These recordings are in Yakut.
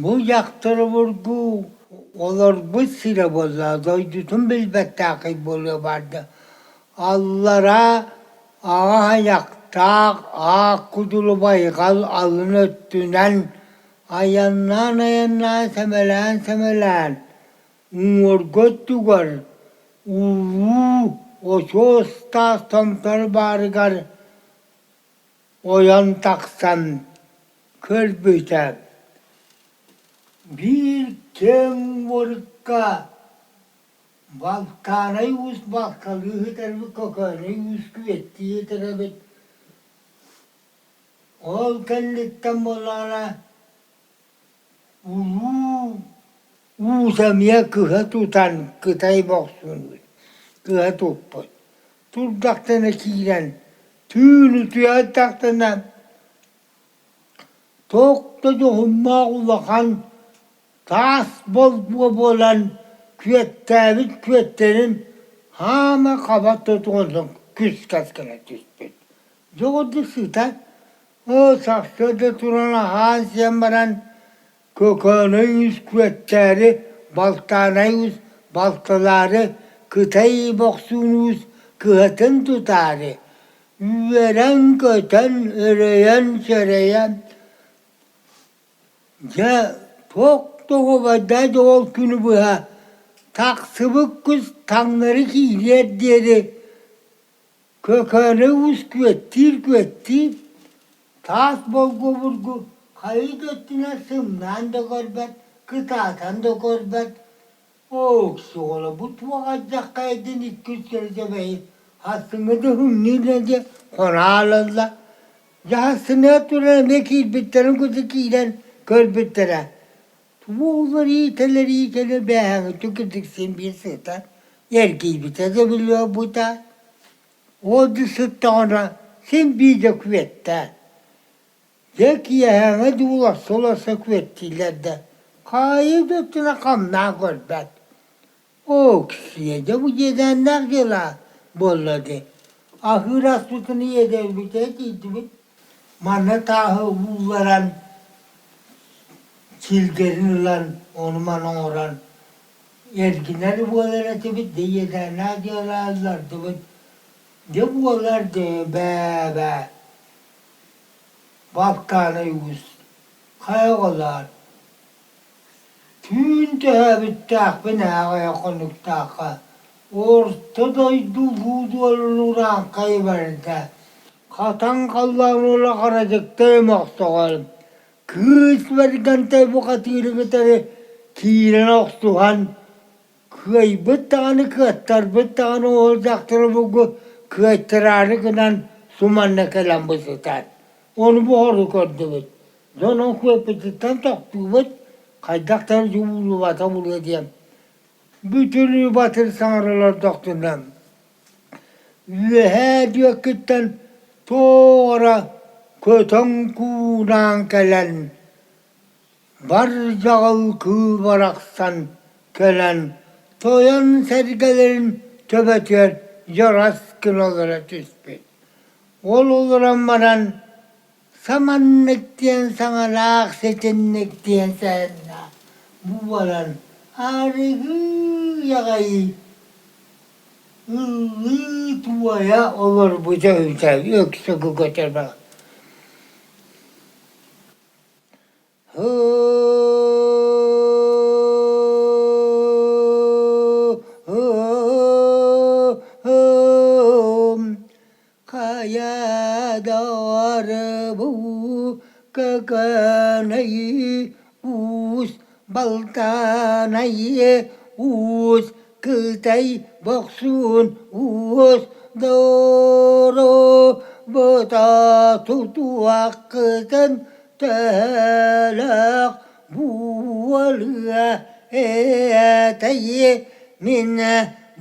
Бу дьахтар обургу олорбут сирэ буолла, дойдутун билбэттээхий буолуо баарда. Аллараа аҕа айахтаах аах кудулу байҕал алын өттүнэн айаннаан-айаннаан сэмэлээн-сэмэлээн уҥуоргу өттүгэр улуу очуос таас томтор баарыгар ойон тахсан көрбүтэ, биир киэҥ уорукка Балтаарай уус балталыы сытар эбит, Көкөөнөй уус күөттүү сытар эбит. Ол кэнниттэн буоллаҕына улуу уус эмиэ кыһа тутан Кытай бохсунуй кыһа туппут. Турдахтана киирэн түүн утуйа сыттахтана туох да дьоһуннаах улахан таас болбуо буолан күөттээбит күөттэрин хаама хаба тутуһан күскэс гына түспүт. Дьоҕурдук сыта, оо сарсыарда туран аһаан-сиэн баран Көкөөнөй үс күөттээри, Балтаанай үс балтылаары, Кытай бохсуун уус кыһатын тутаары, үөрэн-көтөн, өрөйөн-сөрөйөн, дьэ туох да оһуобайдаах да ол күнү быһа тахсыбыт кус таҥнары киириэр диэри Көкөөнөй уус күөттүүр-күөттүүр, таас болгуобургу хайыы да өттүнэн сымнаан да көрбөт, кытаатан да көрбөт. Оо, суола бу туох алдьархайдын иккис кэрдьэбэйи хастыҥы да үһүҥнүүр диэн хонаал ылла. Дьэ хастыҥҥа туран эмиэ киирбиттэрин курдук киирэн көрбүттэрэ. Туоллар иитэлэр иитэлэр бээһэҥҥитин кырдьык син биир сыта эргийбитэ да билиэ Ол да сыттаҕына син биир да күөттээ. Дьэ киэһээҥи дуу уларса-уларса күөттииллэр да, хаайыы да өттүнэн хамнаан көрбөт. Оо, ксиэ, дьэ бу дьиэдээннээх дьыала буолла дии. Аһыыр аспытын иэдэйбитэ тиийдибит. Манна тааһы уулларан, силгэрин ылан, ону-маны оҥорон эргинэр буолар этибит, дьэ иэдээннээх дьыала ыллардыбыт. Дьэ буолар дии бээ-бээ Балкаанай уус хайа оҕолоор Түүн төһөөбүттээхпин ааҕыйа хонуктаахха Орто дойду улуу дуолун урааҥхай барда Хатан халлаан уола харадьыктай мохсоҕол Кыыс Бэргэнтэй бухатыыры кытары киирэн охсуһан кыайбыт даҕаны кыаттарбыт даҕаны ол дьахтары булгу кыайтараары гынан суманна кэлэн бысытар. Ону буһары көрдүбүт. Дьон ол күөппүтүттэн тохтуубут, хайдах да дьууллубата буолуо диэн. Бүтүнүү батыр саҥаралар дохтунан. Үөһээ диэкиттэн туох эрэ көтөн куунаан кэлэн, бар дьаҕыл кыыл барахсан кэлэн, тойон сэргэлэрин төбөтүгэр дьарас гына олоро түспүт. Ол олорон баран Саманнык диэн саҥалаах ситинник диэн сэһэннээх буолан арыгы аҕай ыллыы туойа олорбута үһү өксөкү көтөр Хайа доҕорбу көкөнөй уус балтанай уус кытай бохсун уус доро бута тутуаххытын төһөлөөх буолуо этэй мин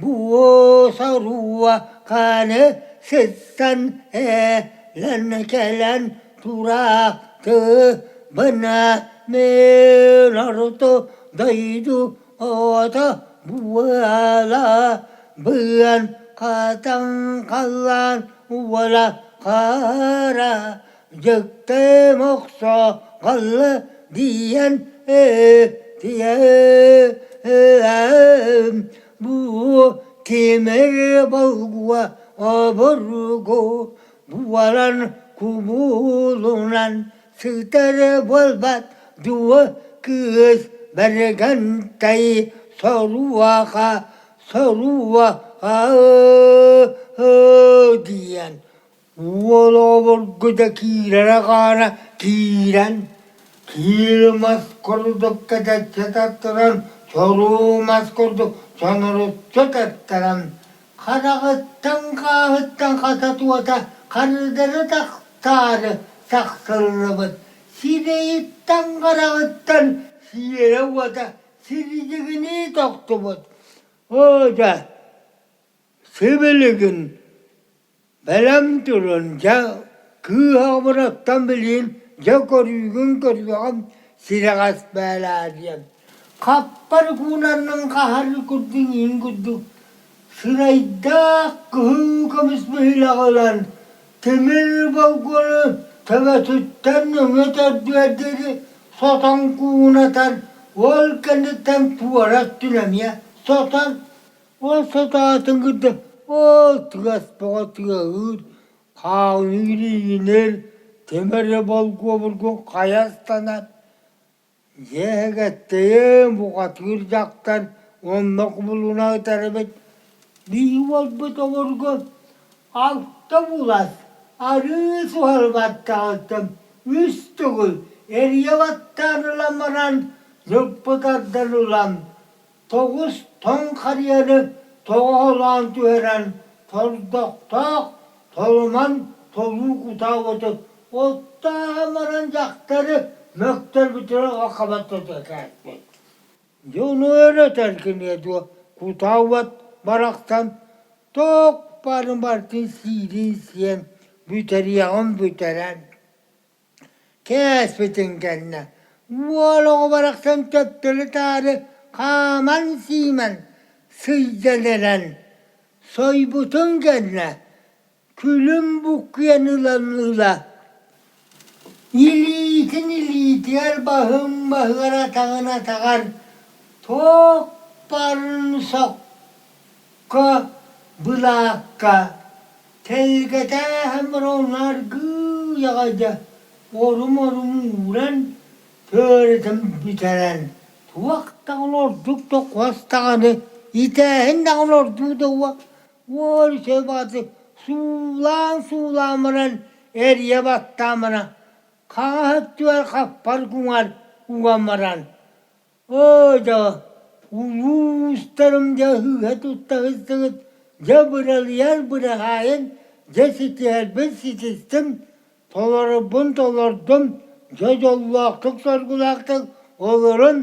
бу соруоканы сыстан элэн кэлэн тураахтыбына мин орто дойду оҕото буола быан хатан халлаан уола хара Дьыктым охсо галла диэн диэн бу тимир болгуо обургу буолан кубулунан сытар буолбат дуо кыыс Бэргэнтэй соруоха соруоха диэн уол обургу да киирэрэ хаана киирэн киил мас курдук кэтэччи таттаран чоруу мас курдук чоноруччу таттаран хараҕыттан хааһыттан хата туота хардары тахсаары сахсыллыбыт сирэйиттэн хараҕыттан сиэрэ уота сирдьигинии тохтубут оо дьэ сибилигин бэлэм туран дьэ кыыһаҕыбынаттан билиим дьэ көрүүгүн көрүөҕүм сирэҕэс бээлээ диэн хаппар куунаннын хаһар курдук иин курдук сырайдаах кыһыл көмүс быһыылаҕы ылан тимир болгуону төбөтүттэн өҥө төрдүөр диэри сотон куунатан ол кэнниттэн туора өттүн эмиэ сотон ол сотоотун кытта ол тыас бөҕө тыаһыыр хаалыыр иинэр тимир болгуобургун хайа ыстанар Дьиэһэгэттийим, бухатыыр дьахтар онно кубулуна ытар эбит. Биир уолбут обургу алта булас, арыы суһал баттаҕыттан үс төгүл эрийэ баттаан ылан баран дьылпы тардан ылан, тоҕус тоҥ харыйаны тоҕоһолоон түһэрэн, тордохтоох толуман толуу кутаа уоту оттооһон баран дьахтары мөхтөрбүтүгэр хабаттатыахтаахпыт. Дьону өрөтөр киниэ дуо кутаа уот барахсан туох баарын барытын сиирин сиэн бүтэриэҕин бүтэрэн Кээспитин кэннэ уол оҕо барахсан төттөрү-таары хааман-сиимэн сылдьан эрэн сойбутун кэннэ күлүм буккуйан ылан ыла илиитин илиитигэр баһын баһыгар атаҕын атаҕар туох баарын сокко былаакка Тэлгэтээһин аргыый аҕай да орум-орум ууран, төөрөтөн бүтэрэн, туох даҕаны ордук да хос даҕаны, итээһин даҕаны ордуу да уо уол үчүгэй баҕатык суулаан-суулаан баран эрийэ баттаан баран хаҥас өттүгэр хаппар куҥар уган баран Оо дьэ, улуустарым дьэ ыһыыһа тутта сыстыгыт, дьэ быралыйар быраһаайын, дьэ ситиһэрбин ситистим, толорорбун толордум, дьэ дьоллоохтук соргулаахтык олорун,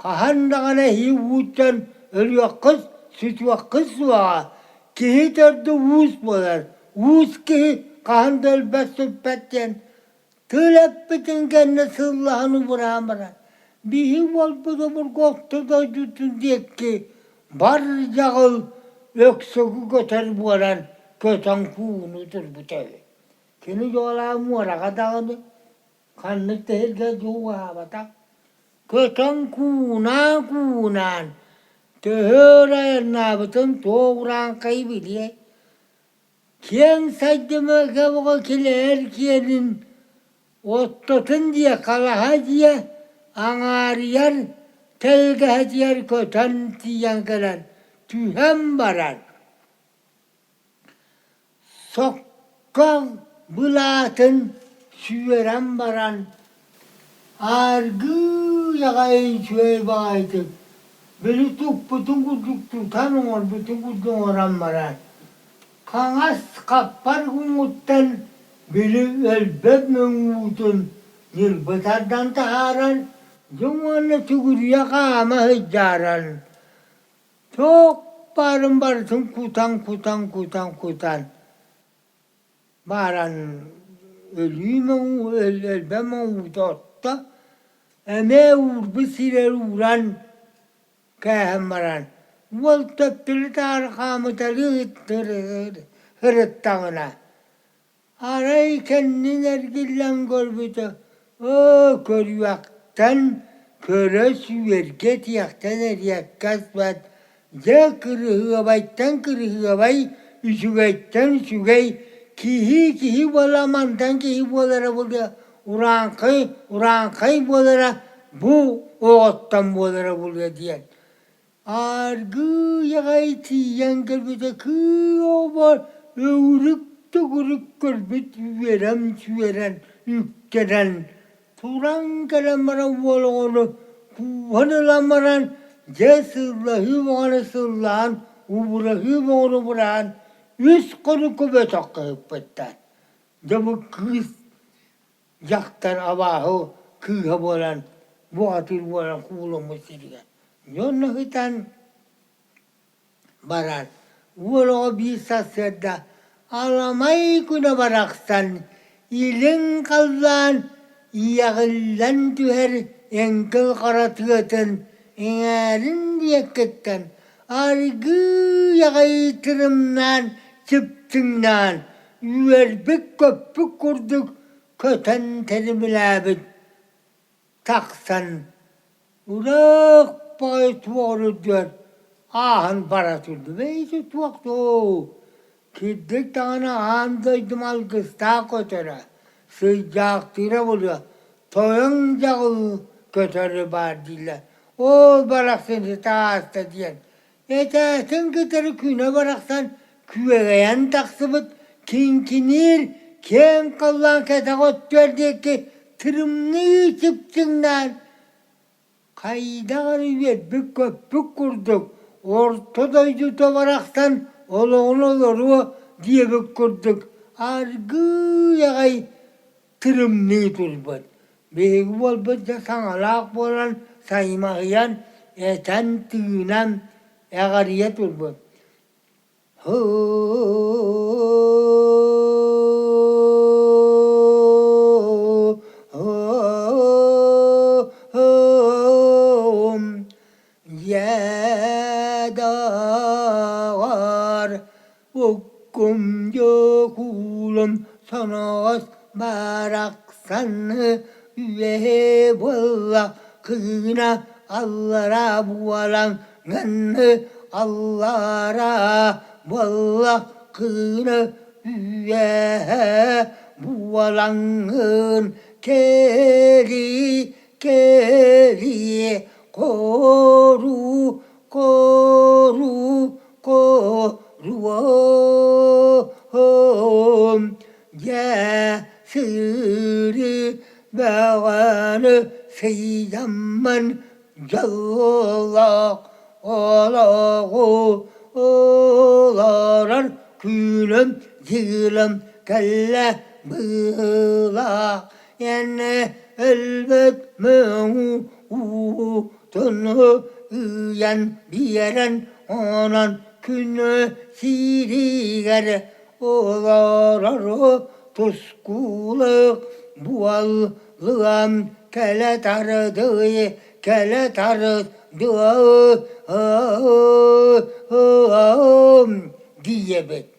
хаһан даҕаны эһии ууттан өлүөххүт, сүтүөххүт суоҕа, киһи төрдө уус буолар, уус киһи хаһан да өлбөт-сүппэт диэн Тыл эппитин кэннэ сыллаһан убураан баран, биһи уолбут обургу орто дойдутун диэки бар дьаҕыл өксөкү көтөр буолан көтөн кууну турбута үһү. Кини дьуолаан муораҕа даҕаны ханнык да сиргэ дьууһаабатах. Көтөн куунаан-куунаан төһө өр айаннаабытын туох урааҥхайы билиэй Киэҥ сайдымыга оҕо килэһэр киэнин оттотун дьиэ халаһа дьиэ аҥаарыйар тэлгэһэтигэр көтөн тиийэн кэлэн түһэн баран сокко былаатын сүөрэн баран аргыый аҕай үчүгэй баҕайытык били туппутун курдук тутан оҥорбутун курдук оҥорон баран Хаҥас хаппар уҥуттан били өлбөт мөҥүүтүн ньылбы тардан таһааран, дьон уонна сүгүрүйэ хаама сылдьааран, туох баарын барытын кутан-кутан кутан-кутан баран өлүү мөҥүү өлбөт мөҥүүтэ отто, эмиэ уурбут сирэр ууран Кээһэн баран, уол төттөрү-таары хаамыталыы сырыттаҕына, арай кэннин эргиллэн көрбүтэ, Оо, көрүөхтэн көрө сүөргэ этиэхтэн эриэккэс бэрт, дьэ кырыһыабайтан кырыһыабай, үчүгэйтэн үчүгэй, киһи киһи буола мантан киһи буолара буолуо, урааҥхай урааҥхай буолара бу оҕоттон буолара буолуо диэн Аргыый аҕай тиийэн кэлбитэ кыа өҥүрүк-төгүрүк көрбүт үөрэн-сүөрэн үктэнэн туран кэлэн баран уол оҕону кууһан ылан баран дьэ сыллаһыы бөҕөнү сыллаан убураһыы бөҕөнү убураан үс хонукка бөтөххө ыппыттар. Дьэ бу кыыс дьахтар абааһы кыыһа буолан бухатыыр буолан куулуммут сиригэр дьон ыһытан баран уол оҕо биир сарсыарда аламай күнэ барахсан илин халлаан иэҕиллэн түһэр эҥкил хара тыатын эҥээрин диэккиттэн аргыый аҕай тырымнаан чыптыҥнаан үөрбүт-көппүт курдук көтөн тэлимилээбит тахсан ыраах баҕайы туох үрдүгэр ааһан бара турдум ити туох дуу кирдик даҕаны аан дойдум алгыстаах көтөрө сыдьаахтыыра буолуо тойон дьаҕыл көтөрө баар дииллэр ол барахсан сыта ааста диэн Этээтин кытары күнэ барахсан күөгэйэн тахсыбыт киҥкиниир киэҥ халлаан кэтэх өттүгэр диэки тырымныы чыпчыҥнаан, хайдах эрэ үөрбүт-көппүт курдук орто дойдута барахсан олоҕун олоруо диэбит курдук аргыый аҕай тырымныы турбут. Биһиги буолбут да саҥалаах буолан саймаһыйан, этэн-тыынан эҕэрийэ турбут. Дьэ, Уккум дьокуулум соноҕос барахсан үөһээ буолла кыына аллара буолан гынны аллара буолла кыына үөһээ буолаҥҥын кэли кэли кору кору Коруом дьэ сыыры бөҕөнү сыйдаммын дьоллоох олоҕу олорор күнүм дьылым кэллэ быылаах эн өлбөт мөҥү уутун ыйан биэрэн онон күнү сииригэр олорору тускулук буоллуам кэлэ тардый кэлэ тардыам диэбит.